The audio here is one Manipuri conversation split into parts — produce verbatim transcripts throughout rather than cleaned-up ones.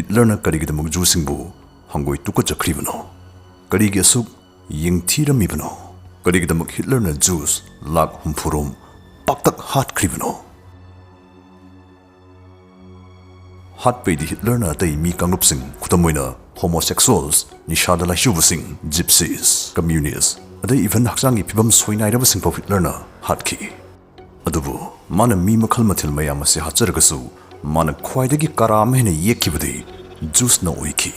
ꯍꯤꯠꯂꯔꯅ ꯀꯔꯤꯒꯤꯗꯃꯛ ꯖꯨꯁꯤꯡꯕꯨ ꯍꯪꯒꯣꯏ ꯇꯨꯀꯠꯆꯈ꯭ꯔꯤꯕꯅꯣ? ꯀꯔꯤꯒꯤ ꯑꯁꯨꯛ ꯌꯦꯡꯊꯤꯔꯝꯃꯤꯕꯅꯣ? ꯀꯔꯤꯒꯤꯗꯃꯛ ꯍꯤꯠꯂꯔꯅ ꯖꯨꯁ ꯂꯥꯈ ꯍꯨꯝꯐꯨ ꯔꯣꯝ ꯄꯥꯛꯇꯛ ꯍꯥꯠꯈ꯭ꯔꯤꯕꯅꯣ? ꯍꯥꯠꯄꯩꯗꯤ ꯍꯤꯠꯂꯔꯅ ꯑꯇꯩ ꯃꯤ ꯀꯥꯡꯂꯨꯞꯁꯤꯡ, ꯈꯨꯗꯝ ꯑꯣꯏꯅ homosexuals, ꯅꯤꯁꯥꯗ ꯂꯥꯏꯆꯨꯕꯁꯤꯡ, ꯖꯤꯞꯁꯤꯁ, ꯀꯝꯃ꯭ꯌꯨꯅꯤꯁ, ꯑꯗꯩ even ꯍꯛꯆꯥꯡꯒꯤ ꯐꯤꯕꯝ ꯁꯣꯏꯅꯥꯏꯔꯕꯁꯤꯡ ꯐꯥꯎ ꯍꯤꯠꯂꯔꯅ ꯍꯥꯠꯈꯤ꯫ ꯑꯗꯨꯕꯨ ꯃꯥꯅ ꯃꯤ ꯃꯈꯜ ꯃꯊꯦꯜ ꯃꯌꯥꯝ ꯑꯁꯤ ꯍꯥꯠꯆꯔꯒꯁꯨ ꯃꯥꯅ ꯈ꯭ꯋꯥꯏꯗꯒꯤ ꯀꯥꯔꯥ ꯑꯃ ꯍꯦꯟꯅ ꯌꯦꯛꯈꯤꯕꯗꯤ ꯖꯨꯁꯅ ꯑꯣꯏꯈꯤ꯫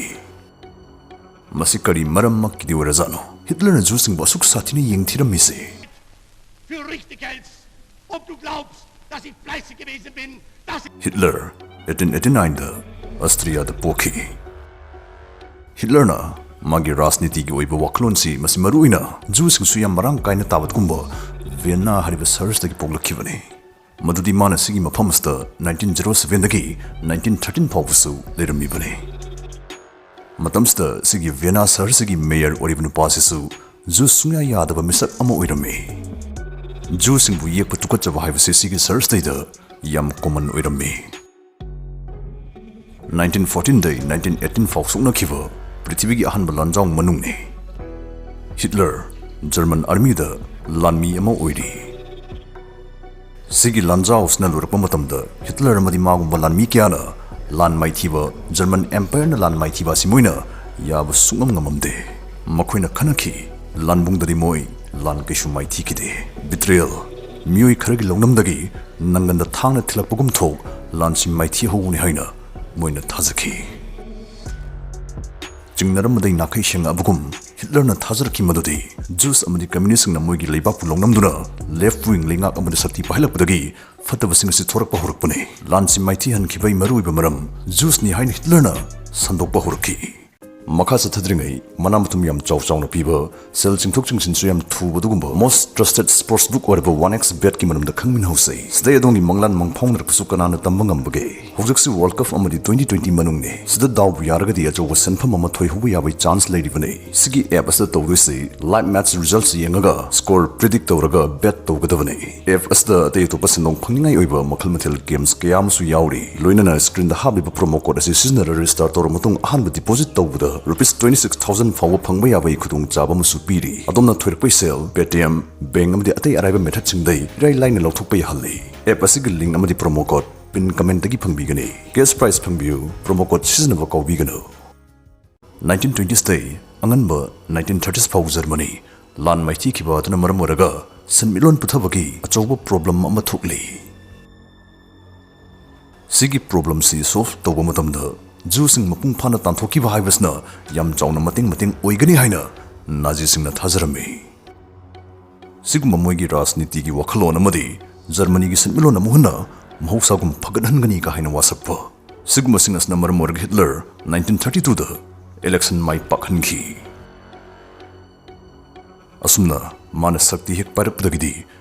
ꯃꯁꯤ ꯀꯔꯤ ꯃꯔꯝꯃꯛꯀꯤꯗꯤ ꯑꯣꯏꯔꯖꯥꯠꯅꯣ ꯍꯤꯠꯂꯔꯅ ꯖꯨꯁꯤꯡꯕꯨ ꯑꯁꯨꯛ ꯁꯥꯊꯤꯅ ꯌꯦꯡꯊꯤꯔꯝꯃꯤꯁꯦ? Fürchte, Gels, ob du glaubst, dass ich fleißig gewesen bin, dass ich Hitler eighteen eighty nine ꯗ ꯑꯁꯇ꯭ꯔꯤꯌꯥꯗ ꯄꯣꯛꯈꯤ꯫ ꯍꯤꯠꯂꯔꯅ ꯃꯥꯒꯤ ꯔꯥꯖꯅꯤꯇꯤꯒꯤ ꯑꯣꯏꯕ ꯋꯥꯈꯜꯂꯣꯟꯁꯤ ꯃꯁꯤ ꯃꯔꯨꯑꯣꯏꯅ ꯖꯨꯁꯤꯡꯁꯨ ꯌꯥꯝ ꯃꯔꯥꯡ ꯀꯥꯏꯅ ꯇꯥꯕꯒꯨꯝꯕ ꯚꯤꯌꯦꯟꯅꯥ ꯍꯥꯏꯔꯤꯕ ꯁꯍꯔꯁꯤꯗꯒꯤ ꯄꯣꯛꯂꯛꯈꯤꯕꯅꯤ꯫ ꯃꯗꯨꯗꯤ ꯃꯥꯅ ꯁꯤꯒꯤ ꯃꯐꯝ ꯑꯁꯤꯗ nineteen zero seven ꯗꯒꯤ nineteen thirteen ꯐꯥꯎꯕꯁꯨ ꯂꯩꯔꯝꯃꯤꯕꯅꯤ꯫ ꯃꯇꯝꯁꯤꯗ ꯁꯤꯒꯤ ꯚꯤꯌꯦꯟꯅꯥ ꯁꯍꯔꯁꯤꯒꯤ ꯃꯦꯌꯔ ꯑꯣꯏꯔꯤꯕ ꯅꯨꯄꯥꯁꯤꯁꯨ ꯖꯨꯁ ꯁꯨꯡꯌꯥ ꯌꯥꯗꯕ ꯃꯤꯁꯛ ꯑꯃ ꯑꯣꯏꯔꯝꯃꯤ꯫ ꯖꯨꯁꯤꯡꯕꯨ ꯌꯦꯛꯄ ꯇꯨꯀꯠꯆꯕ ꯍꯥꯏꯕꯁꯤ ꯁꯤꯒꯤ ꯁꯍꯔꯁꯤꯗꯩꯗ ꯌꯥꯝ ꯀꯣꯃꯟ ꯑꯣꯏꯔꯝꯃꯤ꯫ nineteen fourteen ꯗꯩ nineteen eighteen ꯐꯥꯎ ꯁꯣꯛꯅꯈꯤꯕ ꯄ꯭ꯔꯤꯊꯤꯕꯤꯒꯤ ꯑꯍꯥꯟꯕ ꯂꯥꯟꯖꯥꯎ ꯃꯅꯨꯡꯅꯤ꯫ ꯍꯤꯠꯂꯔ ꯖꯔꯃꯟ ꯑꯥꯔꯃꯤꯗ ꯂꯥꯟꯃꯤ ꯑꯃ ꯑꯣꯏꯔꯤ꯫ ꯁꯤꯒꯤ ꯂꯥꯟꯖꯥꯎꯁꯤꯅ ꯂꯣꯏꯔꯛꯄ ꯃꯇꯝꯗ ꯍꯤꯠꯂꯔ ꯑꯃꯗꯤ ꯃꯥꯒꯨꯝꯕ ꯂꯥꯟꯃꯤ ꯀꯌꯥꯅ ꯂꯥꯟ ꯃꯥꯏꯊꯤꯕ ꯖꯔꯃꯟ ꯑꯦꯝꯄꯥꯌꯔꯅ ꯂꯥꯟ ꯃꯥꯏꯊꯤꯕ ꯑꯁꯤ ꯃꯣꯏꯅ ꯌꯥꯕ ꯁꯨꯡꯉꯝ ꯉꯝꯃꯝꯗꯦ꯫ ꯃꯈꯣꯏꯅ ꯈꯟꯅꯈꯤ, ꯂꯥꯟꯕꯨꯡꯗꯗꯤ ꯃꯣꯏ ꯂꯥꯟ ꯀꯩꯁꯨ ꯃꯥꯏꯊꯤꯈꯤꯗꯦ꯫ ꯕꯤꯇ꯭ꯔꯦꯌꯦꯜ, ꯃꯤꯑꯣꯏ ꯈꯔꯒꯤ ꯂꯧꯅꯝꯗꯒꯤ ꯅꯪꯒꯟꯗ ꯊꯥꯡꯅ ꯊꯤꯜꯂꯛꯄꯒꯨꯝ ꯊꯣꯛ ꯂꯥꯟꯁꯤ ꯃꯥꯏꯊꯤꯍꯧꯒꯅꯤ ꯍꯥꯏꯅ ꯃꯣꯏꯅ ꯊꯥꯖꯈꯤ꯫ ꯆꯤꯡꯅꯔꯝꯕꯗꯩ ꯅꯥꯈꯩ ꯁꯦꯡꯉꯛꯑꯕꯒꯨꯝ ꯍꯤꯠꯂꯔꯅ ꯊꯥꯖꯔꯛꯈꯤ ꯃꯗꯨꯗꯤ ꯖꯨꯁ ꯑꯃꯗꯤ ꯀꯝꯃ꯭ꯌꯨꯅꯤꯁꯁꯤꯡꯅ ꯃꯣꯏꯒꯤ ꯂꯩꯕꯥꯛꯄꯨ ꯂꯧꯅꯝꯗꯨꯅ ꯂꯦꯐ ꯋꯤꯡ ꯂꯩꯉꯥꯛ ꯑꯃꯗ ꯁꯛꯇꯤ ꯄꯥꯏꯍꯜꯂꯛꯄꯗꯒꯤ ꯐꯠꯇꯕꯁꯤꯡ ꯑꯁꯤ ꯊꯣꯔꯛꯄ ꯍꯧꯔꯛꯄꯅꯤ꯫ ꯂꯥꯟꯁꯤ ꯃꯥꯏꯊꯤꯍꯟꯈꯤꯕꯒꯤ ꯃꯔꯨꯑꯣꯏꯕ ꯃꯔꯝ ꯖꯨꯁꯅꯤ ꯍꯥꯏꯅ ꯍꯤꯠꯂꯔꯅ ꯁꯟꯗꯣꯛꯄ ꯍꯧꯔꯛꯈꯤ꯫ ꯃꯈꯥ ꯆꯠꯊꯗ꯭ꯔꯤꯉꯩ ꯃꯅꯥ ꯃꯊꯨꯝ ꯌꯥꯝ ꯆꯥꯎ ꯆꯥꯎꯅ ꯄꯤꯕ, ꯁꯦꯜ ꯆꯤꯡꯊꯣꯛ ꯆꯤꯡꯁꯤꯟꯁꯨ ꯌꯥꯝ ꯊꯨꯕ ꯑꯗꯨꯒꯨꯝꯕ most trusted sports book ꯑꯣꯏꯔꯕ One X Bet ꯀꯤ ꯃꯔꯝꯗ ꯈꯪꯃꯤꯟꯅꯍꯧꯁꯦ꯫ ꯁꯤꯗꯩ ꯑꯗꯣꯝꯒꯤ ꯃꯪꯂꯥꯟ ꯃꯪꯐꯥꯎꯅꯔꯛꯄꯁꯨ ꯀꯅꯥꯅ ꯇꯝꯕ ꯉꯝꯕꯒꯦ? ꯍꯧꯖꯤꯛꯁꯤ World Cup ꯑꯃꯗꯤ twenty twenty ꯃꯅꯨꯡꯅꯤ꯫ ꯁꯤꯗ ꯗꯥꯎꯕꯨ ꯌꯥꯔꯒꯗꯤ ꯑꯆꯧꯕ ꯁꯦꯟꯐꯝ ꯑꯃ ꯊꯣꯏꯍꯧꯕ ꯌꯥꯕꯒꯤ chance ꯂꯩꯔꯤꯕꯅꯤ꯫ ꯁꯤꯒꯤ app ꯑꯁꯤꯗ ꯇꯧꯗꯣꯏꯁꯤ live match results ꯌꯦꯡꯉꯒ score predict ꯇꯧꯔꯒ bet ꯇꯧꯒꯗꯕꯅꯤ꯫ App ꯑꯁꯤꯗ ꯑꯇꯩ ꯑꯇꯣꯞꯄ ꯁꯦꯟꯗꯣꯡ ꯐꯪꯅꯤꯡꯉꯥꯏ ꯑꯣꯏꯕ ꯃꯈꯜ ꯃꯊꯦꯜ games ꯀꯌꯥ ꯑꯃꯁꯨ ꯌꯥꯎꯔꯤ꯫ ꯂꯣꯏꯅꯅ screenꯗ ꯍꯥꯞꯂꯤꯕ promo code ꯑꯁꯤ ꯁꯤꯖꯤꯟꯅꯔ register ꯇꯧꯔꯕ ꯃꯇꯨꯡ ꯑꯍꯥꯟꯕ deposit ꯇꯧꯕꯗ rupees twenty six thousand ꯐꯥꯎꯕ ꯐꯪꯕ ꯌꯥꯕꯒꯤ ꯈꯨꯗꯣꯡꯆꯥꯕ ꯑꯃꯁꯨ ꯄꯤꯔꯤ꯫ ꯑꯗꯣꯝꯅ ꯊꯣꯏꯔꯛꯄꯒꯤ ꯁꯦꯜ Paytm, bank ꯑꯃꯗꯤ ꯑꯇꯩ ꯑꯔꯥꯏꯕ methodꯁꯤꯡꯗꯒꯤ ꯏꯔꯥꯏ ꯂꯥꯏꯅ ꯂꯧꯊꯣꯛꯄ ꯌꯥꯍꯜꯂꯤ꯫ App ꯑꯁꯤꯒꯤ link ꯑꯃꯗꯤ promo code pin commentꯗꯒꯤ ꯐꯪꯕꯤꯒꯅꯤ꯫ Cash prize ꯐꯪꯕꯤꯌꯨ, promo code ꯁꯤꯖꯤꯟꯅꯕ ꯀꯥꯎꯕꯤꯒꯅꯨ꯫ Nineteen twenties ꯇꯩ ꯑꯉꯟꯕ nineteen thirties ꯐꯥꯎ ꯖꯔꯃꯅꯤ ꯂꯥꯟ ꯃꯥꯏꯊꯤꯈꯤꯕ ꯑꯗꯨꯅ ꯃꯔꯝ ꯑꯣꯏꯔꯒ ꯁꯦꯟꯃꯤꯠꯂꯣꯟ ꯄꯨꯊꯕꯒꯤ ꯑꯆꯧꯕ problem ꯑꯃ ꯊꯣꯛꯂꯤ꯫ ꯁꯤꯒꯤ problemꯁꯤ solve ꯇꯧꯕ ꯃꯇꯝꯗ Jewꯁꯤꯡ ꯃꯄꯨꯡ ꯐꯥꯅ ꯇꯥꯟꯊꯣꯛꯈꯤꯕ ꯍꯥꯏꯕꯁꯤꯅ ꯌꯥꯝ ꯆꯥꯎꯅ ꯃꯇꯦꯡ ꯃꯇꯦꯡ ꯑꯣꯏꯒꯅꯤ ꯍꯥꯏꯅ Naziꯁꯤꯡꯅ ꯊꯥꯖꯔꯝꯃꯤ꯫ ꯁꯤꯒꯨꯝꯕ ꯃꯣꯏꯒꯤ ꯔꯥꯖꯅꯤꯇꯤꯒꯤ ꯋꯥꯈꯜꯂꯣꯟ ꯑꯃꯗꯤ ꯖꯔꯃꯅꯤꯒꯤ ꯁꯦꯟꯃꯤꯠꯂꯣꯟ ꯑꯃꯨꯛ ꯍꯟꯅ ꯃꯍꯧꯁꯥꯒꯨꯝ ꯐꯒꯠꯍꯟꯒꯅꯤ ꯀꯥ ꯍꯥꯏꯅ ꯋꯥꯁꯛꯄ꯫ ꯁꯤꯒꯨꯝꯕꯁꯤꯡ ꯑꯁꯤꯅ ꯃꯔꯝ ꯑꯣꯏꯔꯒ Hitler nineteen thirty twoꯗ election ꯃꯥꯏ ꯄꯥꯛꯍꯟꯈꯤ꯫ ꯑꯁꯨꯝꯅ ꯃꯥꯅ ꯁꯛꯇꯤ ꯍꯦꯛ ꯄꯥꯏꯔꯛꯄꯗꯒꯤꯗꯤ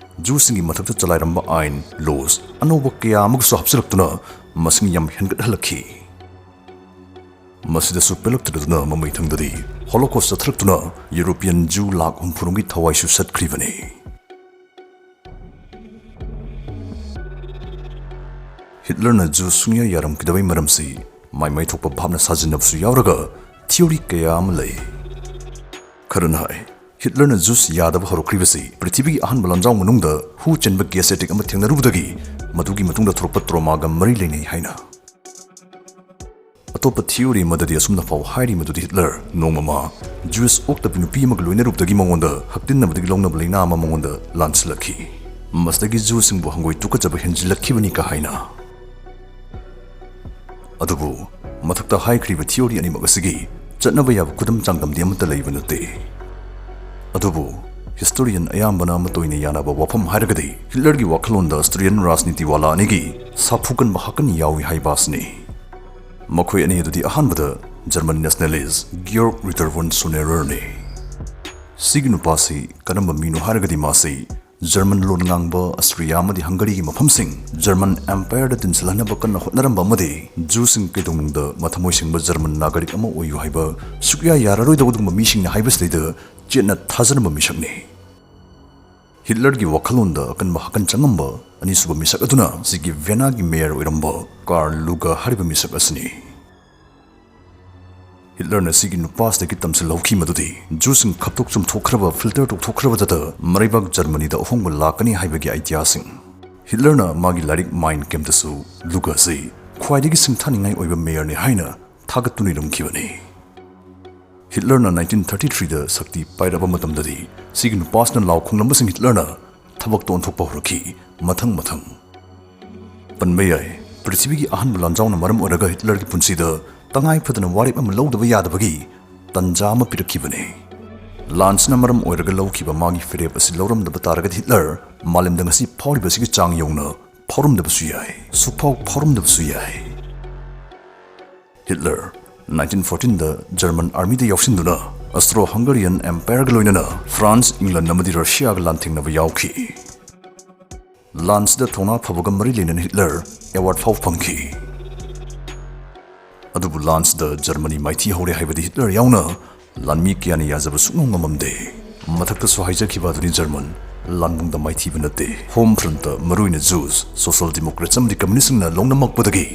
Jewꯁꯤꯡꯒꯤ ꯃꯊꯛꯇ ꯆꯂꯥꯏꯔꯝꯕ ꯑꯥꯏꯟ, laws, ꯑꯅꯧꯕ ꯀꯌꯥ ꯑꯃꯒꯁꯨ ꯍꯥꯞꯆꯤꯜꯂꯛꯇꯨꯅ ꯃꯁꯤꯡ ꯌꯥꯝ ꯍꯦꯟꯒꯠꯍꯜꯂꯛꯈꯤ꯫ ꯃꯁꯤꯗꯁꯨ ꯄꯦꯜꯂꯛꯇꯗꯨꯅ ꯃꯃꯩꯊꯪꯗꯗꯤ Holocaust ꯆꯠꯊꯔꯛꯇꯨꯅ European Jew lakh ꯍꯨꯝꯐꯨꯔꯣꯝꯒꯤ ꯊꯋꯥꯏꯁꯨ ꯆꯠꯈ꯭ꯔꯤꯕꯅꯤ꯫ Hitlerꯅ Jew ꯁꯨꯡꯌꯥ ꯌꯥꯔꯝꯈꯤꯗꯕꯒꯤ ꯃꯔꯝꯁꯤ ꯃꯥꯏ ꯃꯥꯏ ꯊꯣꯛꯄ ꯚꯥꯞꯅ ꯁꯥꯖꯤꯟꯅꯕꯁꯨ ꯌꯥꯎꯔꯒ theory ꯀꯌꯥ ꯑꯃ ꯂꯩ꯫ ꯈꯔꯅ ꯍꯥꯏ, Hitlerꯅ Jews ꯌꯥꯗꯕ ꯍꯧꯔꯛꯈ꯭ꯔꯤꯕꯁꯤ ꯄ꯭ꯔꯤꯊꯤꯕꯤꯒꯤ ꯑꯍꯥꯟꯕ ꯂꯥꯟꯖꯥꯎ ꯃꯅꯨꯡꯗ ꯍꯨ ꯆꯦꯟꯕ gas attack ꯑꯃ ꯊꯦꯡꯅꯔꯨꯕꯗꯒꯤ ꯃꯗꯨꯒꯤ ꯃꯇꯨꯡꯗ ꯊꯣꯛꯂꯛꯄ traumaꯒ ꯃꯔꯤ ꯂꯩꯅꯩ ꯍꯥꯏꯅ꯫ ꯑꯇꯣꯞꯄ theory ꯑꯃꯗꯗꯤ ꯑꯁꯨꯝꯅ ꯐꯥꯎ ꯍꯥꯏꯔꯤ ꯃꯗꯨꯗꯤ Hitler ꯅꯣꯡꯃꯃ Jewish ꯑꯣꯛꯇꯕꯤ ꯅꯨꯄꯤ ꯑꯃꯒ ꯂꯣꯏꯅꯔꯨꯕꯗꯒꯤ ꯃꯉꯣꯟꯗ ꯍꯛꯇꯤꯟꯅꯕꯗꯒꯤ ꯂꯧꯅꯕ ꯂꯩꯅꯥ ꯑꯃ ꯃꯉꯣꯟꯗ ꯂꯥꯟꯁꯤꯜꯂꯛꯈꯤ꯫ ꯃꯁꯤꯗꯒꯤ Jewꯁꯤꯡꯕꯨ ꯍꯪꯒꯣꯏ ꯇꯨꯀꯠꯆꯕ ꯍꯦꯟꯖꯤꯜꯂꯛꯈꯤꯕꯅꯤ ꯀꯥ ꯍꯥꯏꯅ꯫ ꯑꯗꯨꯕꯨ ꯃꯊꯛꯇ ꯍꯥꯏꯈ꯭ꯔꯤꯕ theory ꯑꯅꯤꯃꯛ ꯑꯁꯤꯒꯤ ꯆꯠꯅꯕ ꯌꯥꯕ ꯈꯨꯗꯝ ꯆꯥꯡꯗꯝꯗꯤ ꯑꯃꯠꯇ ꯂꯩꯕ ꯅꯠꯇꯦ꯫ ꯑꯗꯨꯕꯨ historian ꯑꯌꯥꯝꯕꯅ ꯑꯃꯠꯇ ꯑꯣꯏꯅ ꯌꯥꯅꯕ ꯋꯥꯐꯝ ꯍꯥꯏꯔꯒꯗꯤ Hitlerꯒꯤ ꯋꯥꯈꯜꯂꯣꯟꯗ Austrian ꯔꯥꯖꯅꯤꯇꯤꯋꯥꯂꯥ ꯑꯅꯤꯒꯤ ꯁꯥꯐꯨ ꯀꯟꯕ ꯍꯛꯀꯅꯤ ꯌꯥꯎꯏ ꯍꯥꯏꯕ ꯑꯁꯤꯅꯤ꯫ ꯃꯈꯣꯏ ꯑꯅꯤ ꯑꯗꯨꯗꯤ ꯑꯍꯥꯟꯕꯗ German nationalist Georg Ritter von Schönrierꯅꯤ꯫ ꯁꯤꯒꯤ ꯅꯨꯄꯥꯁꯤ ꯀꯔꯝꯕ ꯃꯤꯅꯣ ꯍꯥꯏꯔꯒꯗꯤ ꯃꯥꯁꯤ ꯖꯔꯃꯟ ꯂꯣꯟ ꯉꯥꯡꯕ ꯑꯁꯇ꯭ꯔꯤꯌꯥ ꯑꯃꯗꯤ ꯍꯪꯒꯔꯤꯒꯤ ꯃꯐꯝꯁꯤꯡ ꯖꯔꯃꯟ ꯑꯦꯝꯄꯥꯌꯔꯗ ꯇꯤꯟꯁꯤꯜꯍꯟꯅꯕ ꯀꯟꯅ ꯍꯣꯠꯅꯔꯝꯕ ꯑꯃꯗꯤ ꯖꯨꯁꯤꯡ ꯀꯩꯗꯧꯅꯨꯡꯗ ꯃꯊꯃꯣꯏ ꯁꯦꯡꯕ ꯖꯔꯃꯟ ꯅꯥꯒꯔꯤꯛ ꯑꯃ ꯑꯣꯏꯌꯨ ꯍꯥꯏꯕ ꯁꯨꯛꯌꯥ ꯌꯥꯔꯔꯣꯏꯗꯧꯕ ꯑꯗꯨꯒꯨꯝꯕ ꯃꯤꯁꯤꯡꯅꯤ ꯍꯥꯏꯕꯁꯤꯗꯩꯗ ꯆꯦꯠꯅ ꯊꯥꯖꯔꯝꯕ ꯃꯤꯁꯛꯅꯤ꯫ ꯍꯤꯠꯂꯔꯒꯤ ꯋꯥꯈꯜꯂꯣꯟꯗ ꯑꯀꯟꯕ ꯍꯥꯀꯟ ꯆꯪꯉꯝꯕ ꯑꯅꯤꯁꯨꯕ ꯃꯤꯁꯛ ꯑꯗꯨꯅ ꯁꯤꯒꯤ ꯚꯦꯅꯥꯒꯤ ꯃꯦꯌꯔ ꯑꯣꯏꯔꯝꯕ ꯀꯥꯔꯜ ꯂꯨꯒꯥ ꯍꯥꯏꯔꯤꯕ ꯃꯤꯁꯛ ꯑꯁꯤꯅꯤ꯫ ꯍꯤꯠꯂꯔꯅ ꯁꯤꯒꯤ ꯅꯨꯄꯥꯁꯤꯗꯒꯤ ꯇꯝꯁꯤꯜꯍꯧꯈꯤ ꯃꯗꯨꯗꯤ ꯖꯨꯁꯤꯡ ꯈꯞꯇꯣꯛ ꯆꯨꯝꯊꯣꯛꯈ꯭ꯔꯕ, ꯐꯤꯜꯇꯔ ꯇꯧꯊꯣꯛꯈ꯭ꯔꯕꯗꯇ ꯃꯔꯩꯕꯥꯛ ꯖꯔꯃꯅꯤꯗ ꯑꯍꯣꯡꯕ ꯂꯥꯛꯀꯅꯤ ꯍꯥꯏꯕꯒꯤ ꯑꯥꯏꯗꯤꯌꯥꯁꯤꯡ꯫ ꯍꯤꯠꯂꯔꯅ ꯃꯥꯒꯤ ꯂꯥꯏꯔꯤꯛ ꯃꯥꯏꯟ ꯀꯦꯝꯇꯁꯨ ꯂꯨꯒꯥꯁꯤ ꯈ꯭ꯋꯥꯏꯗꯒꯤ ꯁꯤꯡꯊꯥꯅꯤꯡꯉꯥꯏ ꯑꯣꯏꯕ ꯃꯦꯌꯔꯅꯤ ꯍꯥꯏꯅ ꯊꯥꯒꯠꯇꯨꯅ ꯏꯔꯝꯈꯤꯕꯅꯤ꯫ ꯍꯤꯠꯂꯔꯅ ꯅꯥꯏꯟꯇꯤꯟ ꯊꯥꯔꯇꯤ ꯊ꯭ꯔꯤꯗ ꯁꯛꯇꯤ ꯄꯥꯏꯔꯛꯄ ꯃꯇꯝꯗꯗꯤ ꯁꯤꯒꯤ ꯅꯨꯄꯥꯁꯤꯅ ꯂꯥꯎ ꯈꯣꯡꯂꯝꯕꯁꯤꯡ ꯍꯤꯠꯂꯔꯅ ꯊꯕꯛꯇ ꯑꯣꯟꯊꯣꯛꯄ ꯍꯧꯔꯛꯈꯤ, ꯃꯊꯪ ꯃꯊꯪ꯫ ꯄꯟꯕ ꯌꯥꯏ, ꯄ꯭ꯔꯤꯊꯤꯕꯤꯒꯤ ꯑꯍꯥꯟꯕ ꯂꯥꯟꯖꯥꯎꯅ ꯃꯔꯝ ꯑꯣꯏꯔꯒ ꯍꯤꯠꯂꯔꯒꯤ ꯄꯨꯟꯁꯤꯗ ꯇꯉꯥꯏ ꯐꯗꯅ ꯋꯥꯔꯦꯞ ꯑꯃ ꯂꯧꯗꯕ ꯌꯥꯗꯕꯒꯤ ꯇꯟꯖꯥ ꯑꯃ ꯄꯤꯔꯛꯈꯤꯕꯅꯤ꯫ ꯂꯥꯟꯁꯤꯅ ꯃꯔꯝ ꯑꯣꯏꯔꯒ ꯂꯧꯈꯤꯕ ꯃꯥꯒꯤ ꯐꯤꯔꯦꯞ ꯑꯁꯤ ꯂꯧꯔꯝꯗꯕ ꯇꯥꯔꯒꯗꯤ ꯍꯤꯠꯂꯔ ꯃꯥꯂꯦꯝꯗ ꯉꯁꯤ ꯐꯥꯎꯔꯤꯕꯁꯤꯒꯤ ꯆꯥꯡ ꯌꯧꯅ ꯐꯥꯎꯔꯝꯗꯕꯁꯨ ꯌꯥꯏ, ꯁꯨꯛꯐꯥꯎ ꯐꯥꯎꯔꯝꯗꯕꯁꯨ ꯌꯥꯏ꯫ ꯍꯤꯠꯂꯔ ꯅꯥꯏꯟꯇꯤꯟ ꯐꯣꯔꯇꯤꯟꯗ ꯖꯔꯃꯟ ꯑꯥꯔꯃꯤꯗ ꯌꯥꯎꯁꯤꯟꯗꯨꯅ ꯑꯁꯇ꯭ꯔꯣ ꯍꯪꯒꯔꯤꯌꯟ ꯑꯦꯝꯄꯥꯌꯔꯒ ꯂꯣꯏꯅꯅ ꯐ꯭ꯔꯥꯟꯁ, ꯏꯪꯂꯟ ꯑꯃꯗꯤ ꯔꯁꯤꯌꯥꯒ ꯂꯥꯟꯊꯦꯡꯅꯕ ꯌꯥꯎꯈꯤ꯫ ꯂꯥꯟꯁꯤꯗ ꯊꯧꯅꯥ ꯐꯕꯒ ꯃꯔꯤ ꯂꯩꯅꯅ ꯍꯤꯠꯂꯔ ꯑꯦꯋꯥꯔꯗ ꯐꯥꯎ ꯐꯪꯈꯤ꯫ ꯑꯗꯨꯕꯨ ꯂꯥꯟꯁꯤꯗ ꯖꯔꯃꯅꯤ ꯃꯥꯏꯊꯤ ꯍꯧꯔꯦ ꯍꯥꯏꯕꯗꯤ ꯍꯤꯠꯂꯔ ꯌꯥꯎꯅ ꯂꯥꯟꯃꯤ ꯀꯌꯥꯅ ꯌꯥꯖꯕ ꯁꯨꯡꯉꯝ ꯉꯝꯃꯝꯗꯦ꯫ ꯃꯊꯛꯇꯁꯨ ꯍꯥꯏꯖꯈꯤꯕ ꯑꯗꯨꯅꯤ, ꯖꯔꯃꯟ ꯂꯥꯟꯕꯨꯡꯗ ꯃꯥꯏꯊꯤꯕ ꯅꯠꯇꯦ꯫ ꯍꯣꯝ ꯐ꯭ꯔꯟꯇ ꯃꯔꯨꯑꯣꯏꯅ ꯖꯨꯁ, ꯁꯣꯁꯤꯌꯦꯜ ꯗꯦꯃꯣꯀ꯭ꯔꯦꯠꯁ ꯑꯃꯗꯤ ꯀꯝꯌꯨꯅꯤꯁꯁꯤꯡꯅ ꯂꯧꯅꯝꯃꯛꯄꯗꯒꯤ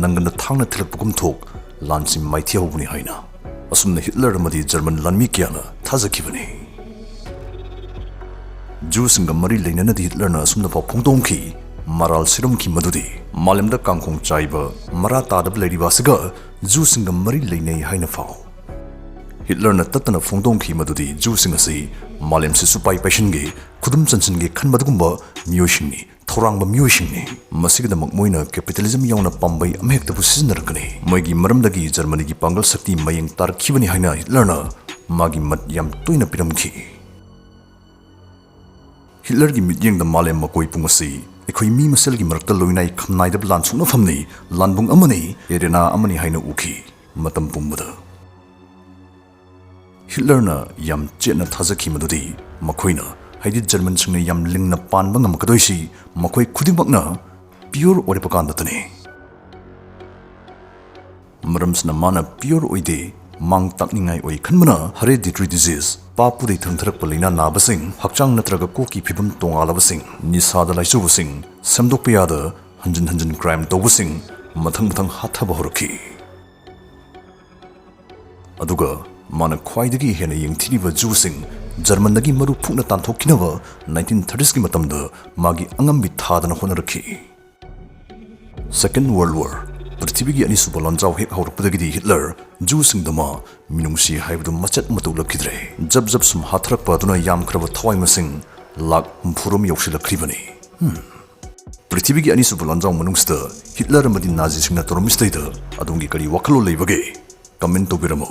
ꯅꯪꯒꯟꯗ ꯊꯥꯡꯅ ꯊꯤꯜꯂꯛꯄꯒꯨꯝ ꯊꯣꯛ ꯂꯥꯟꯁꯤ ꯃꯥꯏꯊꯤ ꯍꯧꯕꯅꯤ ꯍꯥꯏꯅ꯫ ꯑꯁꯨꯝꯅ ꯍꯤꯠꯂꯔ ꯑꯃꯗꯤ ꯖꯔꯃꯟ ꯂꯥꯟꯃꯤ ꯀꯌꯥꯅ ꯊꯥꯖꯈꯤꯕꯅꯤ꯫ ꯖꯨꯁꯤꯡꯒ ꯃꯔꯤ ꯂꯩꯅꯅꯗꯤ ꯍꯤꯠꯂꯔꯅ ꯑꯁꯨꯝꯅ ꯐꯥꯎ ꯐꯣꯡꯗꯣꯛꯈꯤ, ꯃꯔꯥꯜ ꯁꯤꯔꯝꯈꯤ ꯃꯗꯨꯗꯤ ꯃꯥꯂꯦꯝꯗ ꯀꯥꯡꯈꯣꯡ ꯆꯥꯏꯕ ꯃꯔꯥ ꯇꯥꯗꯕ ꯂꯩꯔꯤꯕ ꯑꯁꯤꯒ ꯖꯨꯁꯤꯡꯒ ꯃꯔꯤ ꯂꯩꯅꯩ ꯍꯥꯏꯅ ꯐꯥꯎ꯫ ꯍꯤꯠꯂꯔꯅ ꯇꯠꯇꯅ ꯐꯣꯡꯗꯣꯛꯈꯤ ꯃꯗꯨꯗꯤ ꯖꯨꯁꯤꯡ ꯑꯁꯤ ꯃꯥꯂꯦꯝꯁꯤ ꯁꯨꯄꯥꯏ ꯄꯥꯏꯁꯤꯟꯒꯦ, ꯈꯨꯗꯨꯝ ꯆꯟꯁꯤꯟꯒꯦ ꯈꯟꯕ ꯑꯗꯨꯒꯨꯝꯕ ꯃꯤꯑꯣꯏꯁꯤꯡꯅꯤ, ꯊꯧꯔꯥꯡꯕ ꯃꯤꯑꯣꯏꯁꯤꯡꯅꯤ꯫ ꯃꯁꯤꯒꯤꯗꯃꯛ ꯃꯣꯏꯅ ꯀꯦꯄꯤꯇꯦꯂꯤꯖꯝ ꯌꯥꯎꯅ ꯄꯥꯝꯕꯩ ꯑꯃꯍꯦꯛꯇꯕꯨ ꯁꯤꯖꯤꯟꯅꯔꯛꯀꯅꯤ꯫ ꯃꯣꯏꯒꯤ ꯃꯔꯝꯗꯒꯤ ꯖꯔꯃꯅꯤꯒꯤ ꯄꯥꯡꯒꯜ ꯁꯛꯇꯤ ꯃꯌꯦꯡ ꯇꯥꯔꯛꯈꯤꯕꯅꯤ ꯍꯥꯏꯅ ꯍꯤꯠꯂꯔꯅ ꯃꯥꯒꯤ ꯃꯠ ꯌꯥꯝ ꯇꯣꯏꯅ ꯄꯤꯔꯝꯈꯤ꯫ ꯍꯤꯠꯂꯔꯒꯤ ꯃꯤꯠꯌꯦꯡꯗ ꯃꯥꯂꯦꯝ ꯃꯀꯣꯏ ꯄꯨꯝ ꯑꯁꯤ ꯑꯩꯈꯣꯏ ꯃꯤ ꯃꯁꯦꯜꯒꯤ ꯃꯔꯛꯇ ꯂꯣꯏꯅꯥꯏ ꯈꯝꯅꯥꯏꯗꯕ ꯂꯥꯟ ꯁꯣꯛꯅꯐꯝꯅꯤ, ꯂꯥꯟꯕꯨꯡ ꯑꯃꯅꯤ, ꯑꯦꯔꯦꯅꯥ ꯑꯃꯅꯤ ꯍꯥꯏꯅ ꯎꯈꯤ꯫ ꯃꯇꯝ ꯄꯨꯝꯕꯗ ꯍꯤꯠꯂꯔꯅ ꯌꯥꯝ ꯆꯦꯠꯅ ꯊꯥꯖꯈꯤ ꯃꯗꯨꯗꯤ ꯃꯈꯣꯏꯅ ꯍꯥꯏꯗꯤ ꯖꯔꯃꯟꯁꯤꯡꯅ ꯌꯥꯝ ꯂꯤꯡꯅ ꯄꯥꯟꯕ ꯉꯝꯃꯛꯀꯗꯣꯏꯁꯤ ꯃꯈꯣꯏ ꯈꯨꯗꯤꯡꯃꯛꯅ ꯄꯤꯌꯣꯔ ꯑꯣꯏꯔꯛꯄ ꯀꯥꯟꯗꯇꯅꯤ꯫ ꯃꯔꯝꯁꯤꯅ ꯃꯥꯅ ꯄꯤꯌꯣꯔ ꯑꯣꯏꯗꯦ, ꯃꯥꯡ ꯇꯥꯛꯅꯤꯡꯉꯥꯏ ꯑꯣꯏ ꯈꯟꯕꯅ ꯍꯦꯔꯤꯗꯤꯇꯔꯤ ꯗꯤꯖꯤꯁ, ꯄꯥ ꯄꯨꯗꯩ ꯊꯪꯊꯔꯛꯄ ꯂꯥꯏꯅꯥ ꯅꯥꯕꯁꯤꯡ, ꯍꯛꯆꯥꯡ ꯅꯠꯇ꯭ꯔꯒ ꯀꯣꯛꯀꯤ ꯐꯤꯕꯝ ꯇꯣꯉꯥꯜꯂꯕꯁꯤꯡ, ꯅꯤꯁꯥꯗ ꯂꯥꯏꯆꯨꯕꯁꯤꯡ, ꯁꯦꯝꯗꯣꯛꯄ ꯌꯥꯗ ꯍꯟꯖꯤꯟ ꯍꯟꯖꯤꯟ ꯀ꯭ꯔꯥꯏꯝ ꯇꯧꯕꯁꯤꯡ ꯃꯊꯪ ꯃꯊꯪ ꯍꯥꯠꯊꯕ ꯍꯧꯔꯛꯈꯤ꯫ ꯑꯗꯨꯒ ꯃꯥꯅ ꯈ꯭ꯋꯥꯏꯗꯒꯤ ꯍꯦꯟꯅ ꯌꯦꯡꯊꯤꯔꯤꯕ ꯖꯨꯁꯤꯡ ꯖꯔꯃꯟꯗꯒꯤ ꯃꯔꯨ ꯐꯨꯛꯅ ꯇꯥꯟꯊꯣꯛꯈꯤꯅꯕ ꯅꯥꯏꯟꯇꯤꯟ ꯊꯥꯔꯇꯤꯁꯀꯤ ꯃꯇꯝꯗ ꯃꯥꯒꯤ ꯑꯉꯝꯕꯤ ꯊꯥꯗꯅ ꯍꯣꯠꯅꯔꯛꯈꯤ꯫ ꯁꯦꯀꯦꯟ ꯋꯥꯔꯜ ꯋꯥꯔ, ꯄ꯭ꯔꯤꯊꯤꯕꯤꯒꯤ ꯑꯅꯤꯁꯨꯕ ꯂꯥꯟꯖꯥꯎ ꯍꯦꯛ ꯍꯧꯔꯛꯄꯗꯒꯤꯗꯤ ꯍꯤꯠꯂꯔ ꯖꯨꯁꯤꯡꯗꯃꯛ ꯃꯤꯅꯨꯡꯁꯤ ꯍꯥꯏꯕꯗꯨ ꯃꯆꯦꯠ ꯑꯃꯠꯇ ꯎꯠꯂꯛꯈꯤꯗ꯭ꯔꯦ꯫ ꯖꯕ ꯖꯕ ꯁꯨꯝ ꯍꯥꯠꯊꯔꯛꯄ ꯑꯗꯨꯅ ꯌꯥꯝꯈ꯭ꯔꯕ ꯊꯋꯥꯏ ꯃꯁꯤꯡ ꯂꯥꯈ ꯍꯨꯝꯐꯨꯔꯣꯝ ꯌꯧꯁꯤꯜꯂꯛꯈ꯭ꯔꯤꯕꯅꯤ꯫ ꯍꯝ꯫ ꯄ꯭ꯔꯤꯊꯤꯕꯤꯒꯤ ꯑꯅꯤꯁꯨꯕ ꯂꯥꯟꯖꯥꯎ ꯃꯅꯨꯡꯁꯤꯗ ꯍꯤꯠꯂꯔ ꯑꯃꯗꯤ ꯅꯥꯖꯤꯁꯤꯡꯅ ꯇꯧꯔꯝꯃꯤꯁꯤꯗꯩꯗ ꯑꯗꯣꯝꯒꯤ ꯀꯔꯤ ꯋꯥꯈꯜꯂꯣꯟ ꯂꯩꯕꯒꯦ? ꯀꯃꯦꯟ ꯇꯧꯕꯤꯔꯝꯃꯨ꯫